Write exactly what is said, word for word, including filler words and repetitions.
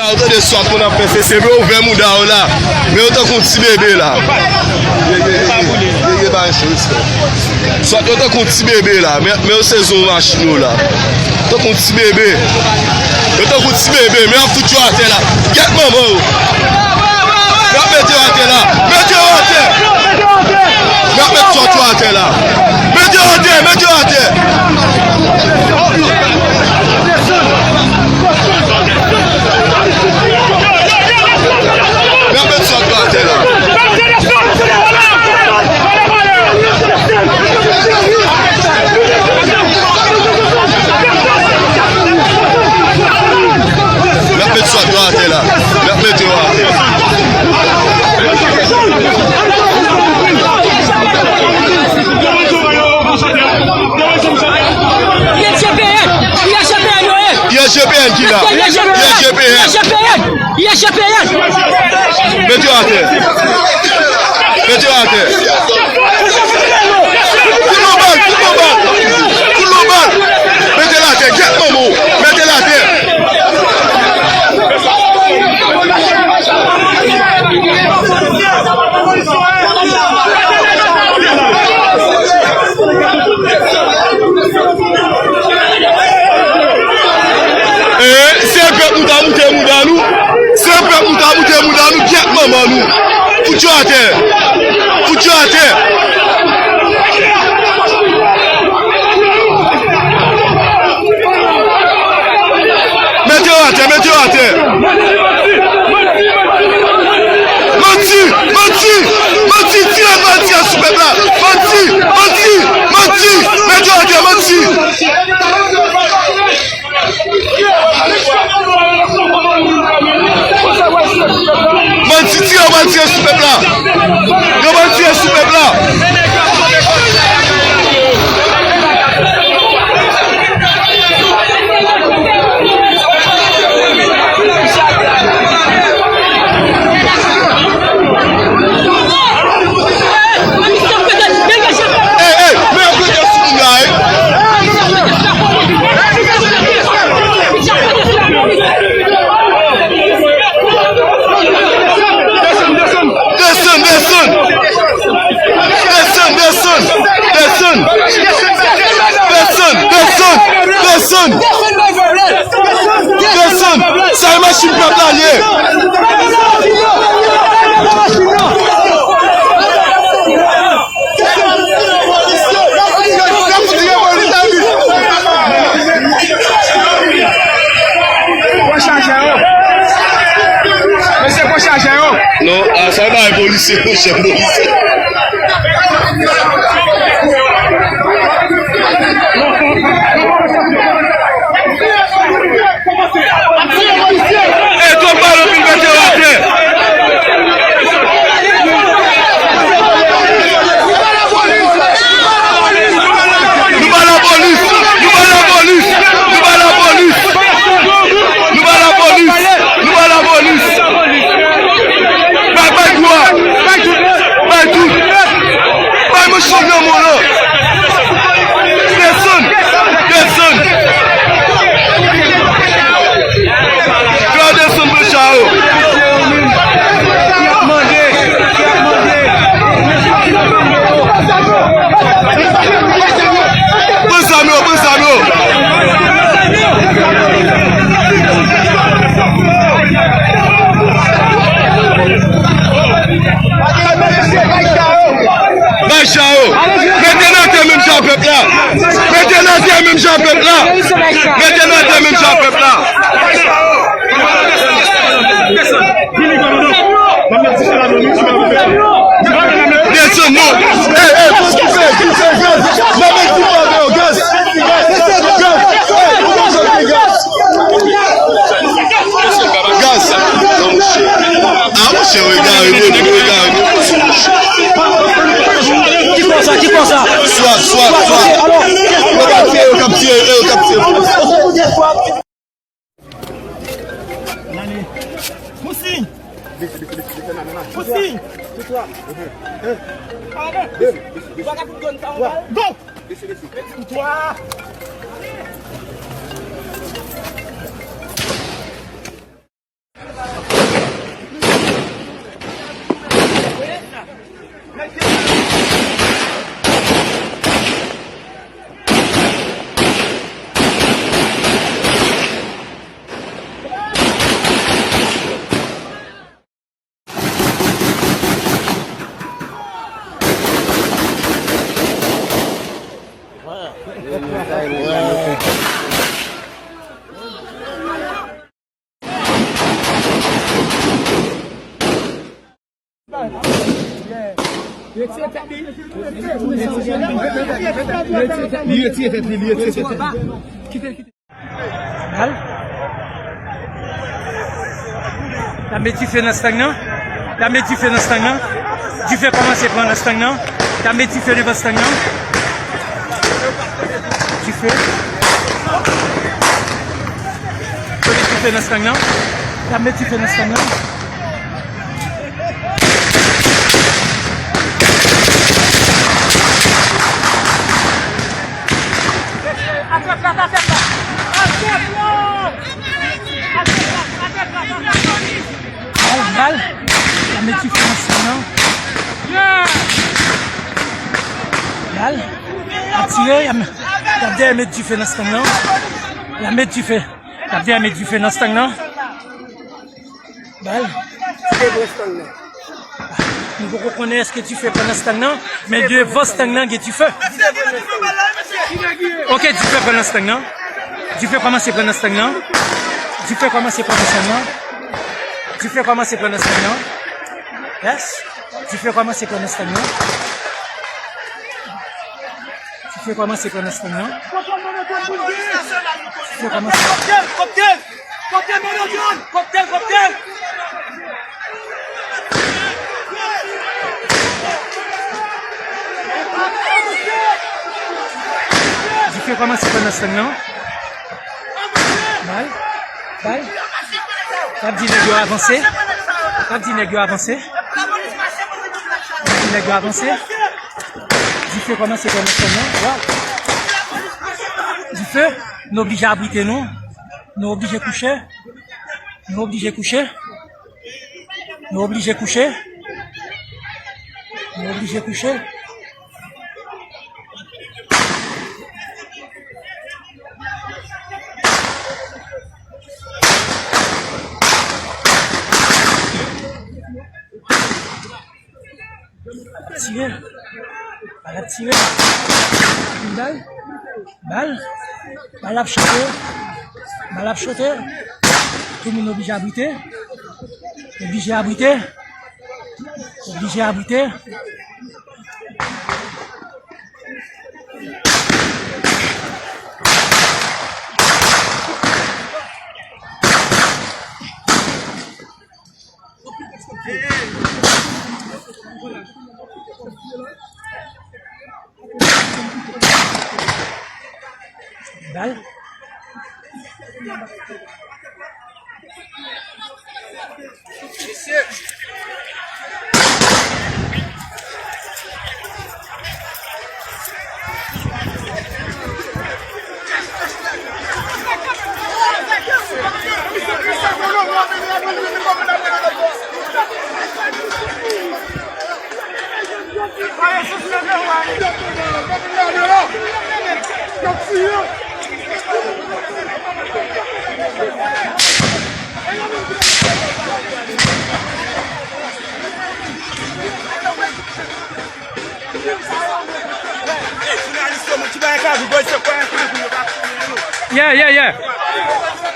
Ou tande swat moun ap fè sese, men ouvè mouda w la. Men yo tankou ti bebe la. Swat yo tankou ti bebe la. Men, men yo sezi yon machin yo la. Tankou ti bebe. Yo tankou ti bebe, men y ap fout yo atè la. Gyèt manman w. Y ap mete yo atè la. Mete yo atè. Y ap met sòt yo atè la. Mete yo atè, mete yo atè. Y ap met sòt yo atè la. Y ap met swat yo atè la. Y ap mete yo atè. I S G P N, I S G P N yo ye. I S G P N ki la. I S G P N. I S G P N. I S G P N. Mete yo atè. Mete yo atè. Kout lòt bal, kout lòt bal. Kout lòt bal. Mete l atè, gyèt manman w. Mete l atè. E, se pèp nou ta moute mouda nou. Se pèp nou ta moute mouda nou, gyèt manman nou. Fout yo atè. Fout yo atè. Mete yo atè, mete yo atè. Manti, manti, manti, tire bandi an sou pèp la. Manti, manti, manti, mete yo atè, manti. Bandi tire, bandi tire sou pèp la. Yo bandi tire sou pèp la. Ey, ey, men yo pete sou moun la, ey. Desann, desann. Desann, desann. Desann. Desann, desann. Desann. Desann. Desann. Sa e machin pèp la ye. Pran chaje yo. Mesye, pran chaje yo. Non, a, sa e bagay polisye, monchè, polisye. E twòp bal anpil, mete yo atè. Nou ba lapolis, nou ba lapolis, nou ba lapolis. Nou ba lapolis, nou ba lapolis. Bay, bay gwo a. Bay tout. Bay tout. Bay machin nan mwen lan. Desann, desann. Yo desann pran cha yo. Pran zam yo, pran zam yo. Bay cha yo. Mete nan tè menm jan pèp la. Mete nan tè menm jan pèp la. Mete nan tè menm jan pèp la. Desann non. Ey, ey, fò koupe, koupe gaz. Mwen menm ki pa yo gaz. Gaz. Ey, ou pa soti gaz. Gaz. Non, monchè. Ah, monchè, ou egare, ou egare. Ki kò sa, ki kò sa? Swat, swat, swat. Yo pa tire, yo k ap tire, yo k ap tire. Konsiy! Konsiy! Bon! Li retire tèt li, li retire tèt li, li retire tèt li. Bal. Y ap met dife nan stang nan. Y ap met dife nan stang nan. Dife kòmanse pran nan stang nan. Y ap met dife devan stang nan. Dife. Yo met dife nan stang nan. Y ap met dife nan stang nan. Bal, bal. Y ap met dife nan stang nan. Bal. Y ap tire, y ap, y ap dèyè met dife nan stang nan. Y ap met dife. Y ap dèyè met dife nan stang nan. Bal. Tire pran stang nan. Nou poko konnen èske dife pran nan stang nan, men devan stang nan gen dife. Ok, dife pran nan stang nan. Dife kòmanse pran nan stang nan. Dife kòmanse pran nan stang nan. Dife kòmanse pran nan stang nan. Yes. Dife kòmanse pran nan stang nan. Dife kòmanse pran nan stang nan. Dife kòmanse. Kòptèl, kòptèl, kòptèl, kòptèl. Dife kòmanse pran nan stang nan. Bal, bal. L ap di nèg yo avanse. L ap di nèg yo avanse. L ap di nèg yo avanse. Dife kòmanse pran nan stang nan. Waw. Dife, nou oblije abrite nou. Nou oblije kouche. Nou oblije kouche. Nou oblije kouche. Nou oblije kouche. Tire. Bal ap tire. Bal. Bal. Bal ap chote. Bal ap chote. Tout moun oblije abrite. Oblije abrite. Oblije abrite. Bal. Yeah, yeah, yeah.